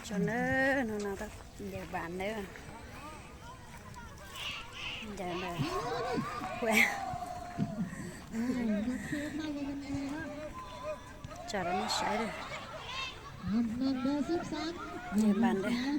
Tso nawb, hnub no koj ncaws vas nawb. Ncaws ntawm, tso rau nej saib. Ncaws vas ntawd.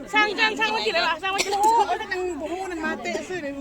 Sang, sang, sang ua ci lawm, sang ua ci lawm, ua neeg npau hu neeg mas tes xwb.